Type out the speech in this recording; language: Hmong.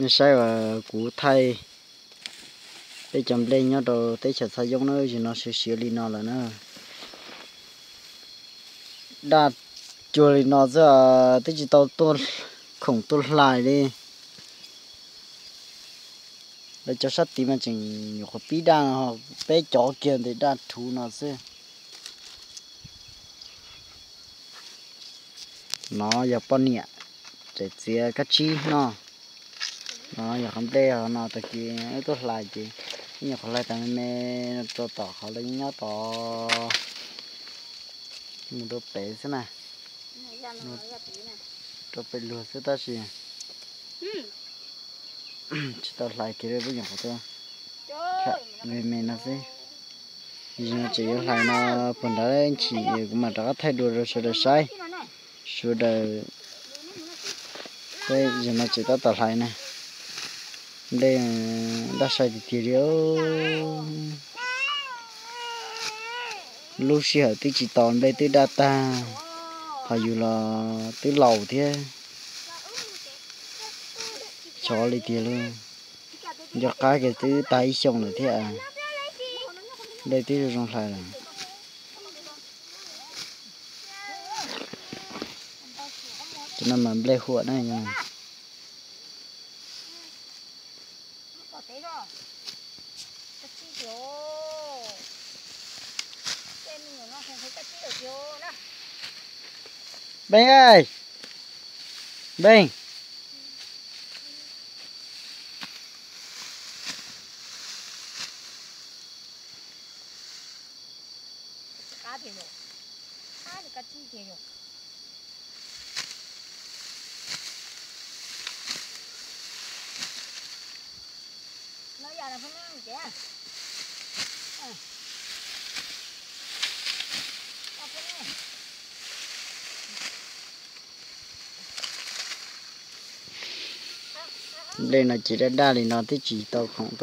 Nej saib uas kuv thaij peb cov nplej nyob rau teb chaws Txha Yooj na, zaum no siav siav li no lawm na. Daj cuag li no xwb, twb tsis tau tuaj khoom tuaj hlais li. Lawv cov sab tid mas tseem nyuam qhuav pib daj no, peb cov kiag ntes daj rhuv no xwb. No yog poj niam tseem txiav kab tsib noj. No yog qhov nplej no, tag kis wb tuaj hlais ces wb nyuam qhuav hlais tas me me rau tom qhov lawv nyob tod mus rau pem xwb na, rau pem luag xwb tab sis tsis tau hlais kiag li, wb nyuam qhuav tuaj me me no xwb. Zaum no tseem yuav hlais no, puag nrad ntshis kuv mam rov qab thaij dua rau sawv daws saib. Sawv daws, zaum no tseem tab tom hlais na. Nplej daj sai tiag tiag li. Lub sij hawm twb tsis tos nplej twb daj tag, ho yus los twb laus thiab. Chov li tiag lauj. Nco qab kiag twb tag ib xyoos lawm thiab, nplej twb zoo zoo hlais lawm. Cov no mas nplej huam na. Npeej, Npeej. Nplej no ces daj daj li no twb tsis tau khoom tuaj